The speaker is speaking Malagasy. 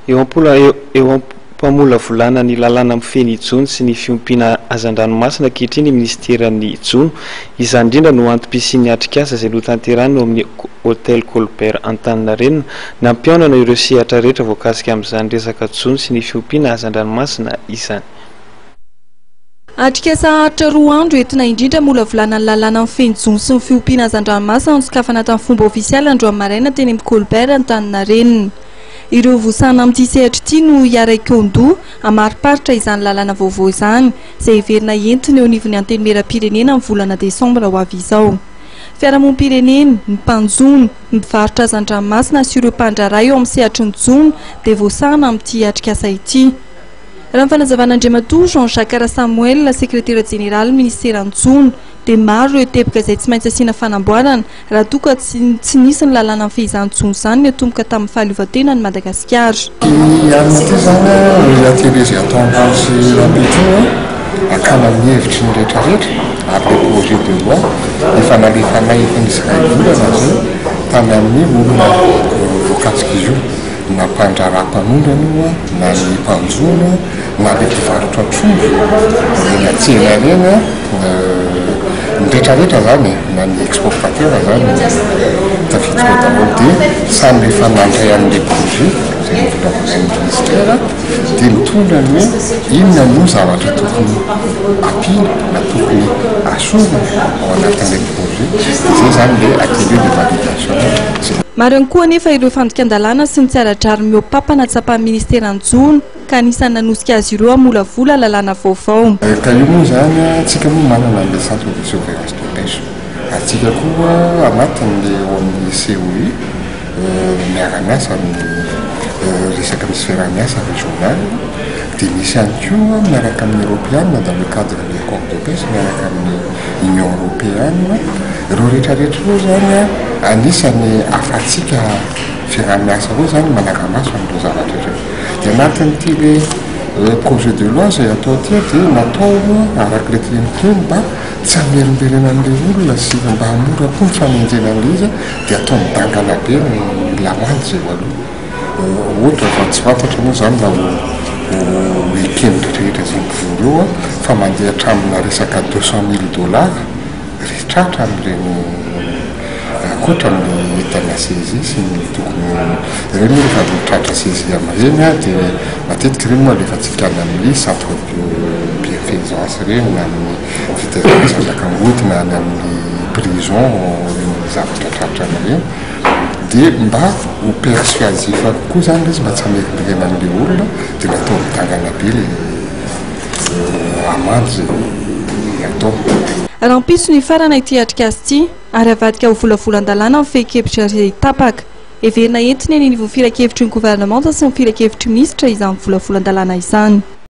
Eo eo am-pamolavolana ny lalàna mifehy ny jono sy ny fiompiana hazandranomasina ankehitriny ny minisiteran'ny Jono. Izany indrindra no antom-pisian'ny atrikasa izay notanterahina ao amin'ny Hotel Colbert Antaninarenina, nampihaonana ireo sehatra rehetra voakasika amin'izany resaka jono sy ny fiompiana hazandranomasina izany. Atrikasa haharitra 2 andro entina indrindra hamolavolana ny lalàna mifehy ny jono sy ny fiompiana hazandranomasina nosokafana tamin'ny fomba ofisialy androany maraina teny amin'ny Colbert Antaninarenina. Ireo vosana amin'ity sehatra ity no hiara-hikaon-doha hamariparitra izany lalàna vaovao izany, izay heverina entina eo anivon'ny Antenimierampirenena amin'ny volana desambra ho avy izao. Fiarahamonim-pirenena, ny mpanjono, ny mpivarotra hazandranomasina sy ireo mpandraharaha eo amin'ny sehatry ny jono dia voasahana amin'ity atrikasa ity. Raha ny fanazavan'Andriamatoa Jean Jacques Rasamoel, sekretera jeneralin'ny minisiteran'ny jono, dia maro ireo teboka izay tsy maintsy asiana fanamboarana raha toa ka tsy tsy nisy ny lalàna mifehy izany jono izany niatomboka tamin'ny fahaleovantenan'i Madagasikara. Ity alina ity izany ny atelier izay atao androany sy rahampitso hakana ny hevitry ny rehetra rehetra ary ilay projet de loi efa nalefanay efa nisy iray volana izay tany amin'ny olona voakasik'izy io na mpandraharaha mpanondrana io na ny mpanjono na ilay mpivarotra trondro eny an-tsena ireny an, ny rehetra rehetra izany e, na ny exportateur izany tafiditra ao daholo dia samy efa nandray an'ilay projet izay novolavolain'ny ministera dia mitondra ny hoe inona no zavatra tokony ampiana na tokony asorina ao anatin'ilay projet dia izay izany ilay atelier de validation izay. Maro ihany koa anefa ireo fandikan-dalàna sy ny tsy ara-drariny mihoa-papana tsapan'ny ministeran'ny jono ka anisan'ny nanosika azy ireo hamolavola lalàna vaovao. Ka io moa izany, tsika moa manana an'ilay centre de surveillance de pêche, ary tsika koa anatin'ilay ao amin'ny COI miara-miasa amin'ny resaka misy fiaraha-miasa régional, dia misy ihany koa miaraka amin'ny Eoropeana dans le cadre ny accord de pêche miaraka amin'ny Union Européenne, ireo rehetra rehetra ireo izany anisan'ny ahafahantsika fiaraha-miasa ireo izany manara-maso an'ireo zavatra ireo. Dia anatin'ity le projet de loi izay atao ity dia natao araka ilay teniko teo mba tsy hamerimberena an'ilay olona sy mba hahamora koa ny fanenjehana an'ilay izy dia atao midangana be ny lamandy izay eo aloha. Ohatra fa tsy fantatra moa izany na ho ho eken'ny rehetra izay mivory eo fa mandeha hatramina resaka 200 000 dollars ry tratra amin'ireny ankoatra ny entana saisie sy ny tokony ireny moa rehefa tratra saisie amin'ireny dia matetika ireny moa alefantsika any amin'ny centre de bienfaisance ireny na amin'ny fitaizana na any amin'ny prison ireny zavatra tratra amin'ireny dia mba ho persuasif kokoa izany ilay izy mba tsy hamerimberena an'ilay olona dia natao midangana be ilay amande izay atao. Rahampitso no hifarana ity atrikasa ity ary havadika ho volavolan-dalàna ny fehin-kevitra izay tapaka. Heverina entina eny anivon'ny filankevitry ny governemanta sy ny filankevitry ny minisitra izany volavolan-dalàna izany.